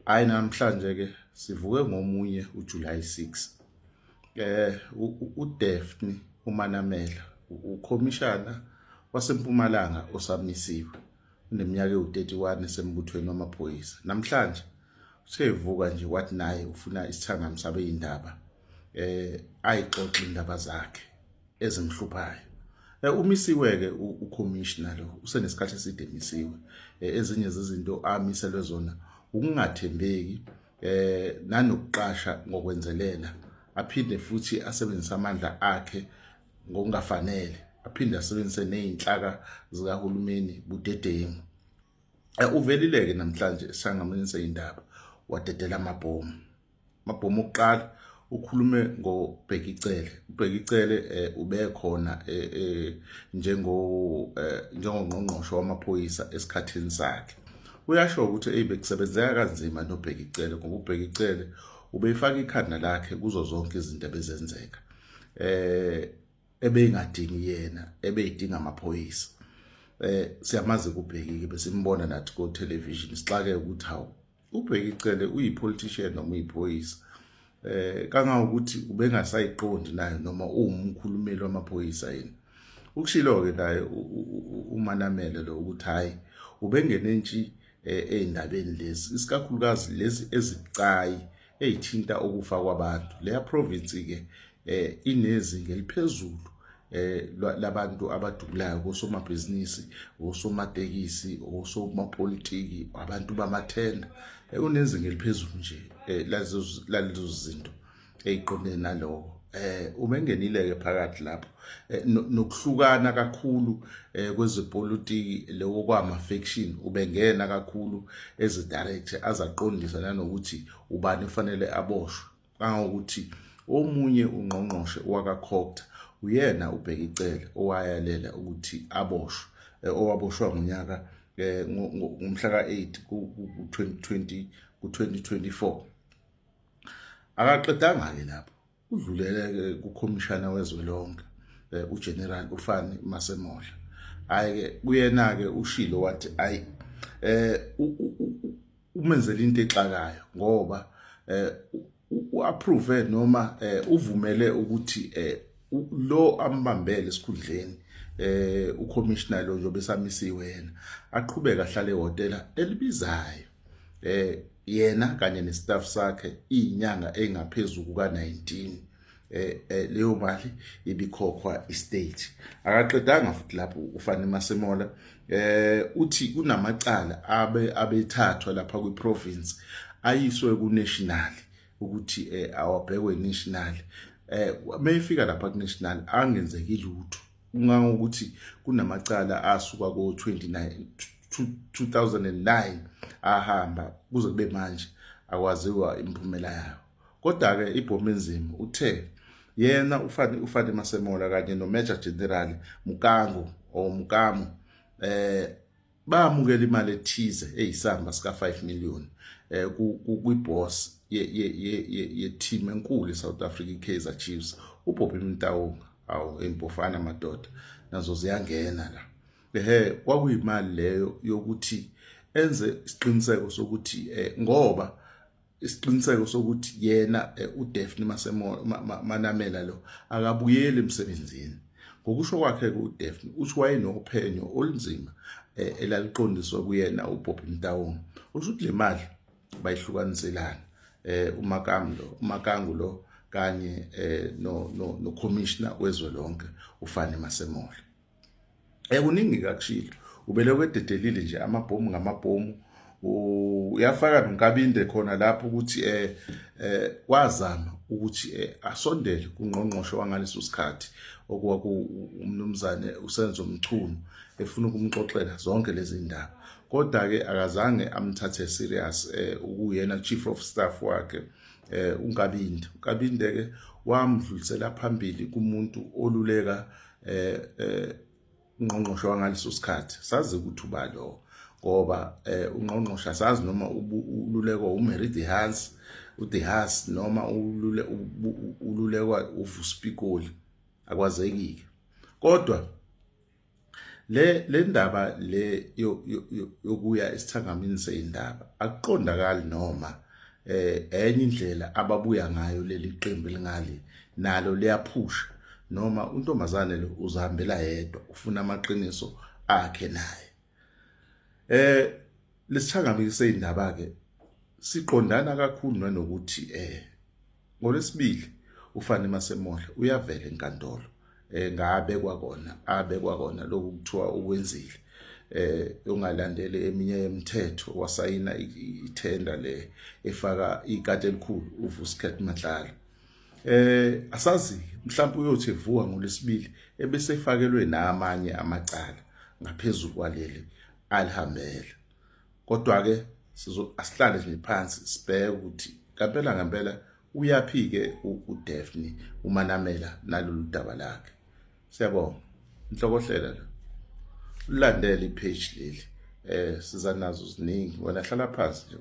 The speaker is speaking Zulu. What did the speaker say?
Hayi, namhlanje ke sivuke ngomunye uJuly 6. UDaphne uManamela, ukhomishana waseMpumalanga osamisiwe, uneminyaka ewu-31 esembuthweni wamaphoyisa. Namhlanje usevuka nje wathi naye ufuna isithangami sabe indaba, ayixoxe indaba zakhe ezimhluphayo. Umisiwe-ke ukhomishina lo, usenesikhathi eside emisiwe. Ezinye zezinto amiselwe zona ukungathembeki nanokuqasha ngokwenzelela, aphinde futhi asebenzise amandla akhe ngokungafanele, aphinde asebenzise nezinhlaka zikahulumeni budedengu. Uvelile-ke namhlanje esihlanganweni seyindaba, wadedela amabhomu. Amabhomu okuqala ukhulume ngoBheki Cele. UBheki Cele ubekhona njengongqongqoshe wamaphoyisa esikhathini sakhe. Uyasho ukuthi hey, bekusebenzeka kanzima noBheki Cele, ngoba uBheki Cele ubefaka ikhanda lakhe kuzo zonke izinto ebezenzeka, ebengadingi yena, ebeyidinga amaphoyisa. Siyamazi kuBheki ke, besimbona nathi ko television, sixake ukuthi hawu, uBheki Cele uyi-politician noma uyiphoyisa, kangangokuthi ubengasayiqondi naye noma uwumkhulumeli wamaphoyisa yini. Ukushilo ke naye uManamela lo ukuthi hayi, ubengene ntshi ey'ndabeni lezi, isikakhulukazi lezi ezibucayi ey'thinta ukufa kwabantu. Leya province ke inezinga eliphezulu labantu abadubulayo, kosomabhizinisi, osomatekisi, osomapolitiki, abantu bamathenda. Unezinga eliphezulu nje lalezo zinto eziqondene naloko. Uma engenile ke phakathi lapho, nokuhlukana kakhulu kwezepolitiki lokho kwama faction, ubengena kakhulu eze direct azaqondisa nanokuthi ubani kufanele aboshwe, kangangokuthi omunye ungqongqoshe wakaCogta uyena uBheki Cele owayalela ukuthi aboshwe, owaboshwa ngonyaka ngomhla ka-8 ku-2020 ku-2024. Akaqedanga ke lapho, udlulele kukhomishana wezwe lonke, uGeneral uFani Masemola. Hayi ke, kuyena ke ushilo wathi ayi, umenzela into exakayo, ngoba uapprove noma uvumele ukuthi lo ambambele esikhundleni, ucommissioner lo njengoba esamisiwe yena, aqhubeka ahlale ehhotela elibizayo, yena kanye nestaff sakhe, izinyanga engaphezulu kuka-19. Leyo mali ibikhokhwa istate. Akaqedanga futhi lapho uFani Masemola. Uthi kunamacala abe abethathwa lapha kwiprovince ayiswe ku national ukuthi awabhekwe national. Mayifika lapha ku national angenzeki lutho, kungangokuthi kunamacala asuka ko 29 2009 ahamba kuze kube manje akwaziwa imiphumela yawo. Kodwa ke ibhomu enzima, uthe yena uFani Masemola kanye no Major General Mukango or Mukamo bamukela imali ethize eyisamba sika 5 million kwi boss ye team enkulu eSouth Africa, iKaizer Chiefs, uBobby Motaung. Awu, impofana madoda nazo ziyangena la. Ehe, kwakuyimali leyo yokuthi enze isiqiniseko sokuthi ngoba isiqiniseko sokuthi yena uDaphne Masemola Manamela lo akabuyeli emsebenzini. Ngokusho kwakhe uDaphne, uthi wayenophenyo olunzima elaliqondiswa kuyena uBobby Motaung. Usho ukuthi le mali bayihlukaniselana uMakamu lo, uMakangu lo kanye no commissioner wezwe lonke uFani Masemola. Kuningi kakushilo, ubelokhu ededelile nje amabhomu ngamabhomu. Uyafaka noNkabinde khona lapho ukuthi wazama ukuthi asondele kungqongqoshe wangaleso sikhathi, okwaku umnumzane uSenzo Mchunu, efuna ukumxoxela zonke lezi ndaba, kodwa ke akazange amthathe serious ukuyena chief of staff wakhe, uNkabinde. uNkabinde ke wamdlulisela phambili kumuntu oluleka ungqongqoshe wangaleso sikhathi. Sazi ukuthi uba lo, ngoba ungqongqoshe asazi noma ululekwa uMary de Haas, uDe Haas, noma ululekwa uVusi Pikoli, akwazeki. Kodwa Le ndaba le yokuya esithangamini seyindaba akuqondakali noma enye indlela ababuya ngayo leli qembu lingali nalo liyaphusha noma untombazane lo uzihambela yedwa ufuna amaqiniso akhe naye. Lesithangami seyindaba ke siqondana kakhulu nanokuthi ngoLwesibili uFani Masemola uyavela enkantolo ngabekwa kona abekwa kona lokhu kuthiwa ukwenzile ungalandeli eminye yemithetho wasayina ithenda le efaka ikati elikhulu uVusi Cat Matlala. Asazi mhlawumbe uyothi evuka ngoLwesibili ebese efakelwe namanye amacala ngaphezulu kwaleli alihambele. Kodwa ke sizo asihlale nje phansi sibheke ukuthi ngempela ngempela uyaphi ke uDaphne uManamela nalolu daba lakhe. Siyabonga. Inhlokohlela la. Ulandele ipage leli. Siza nazo ziningi. Wena hlala phansi nje.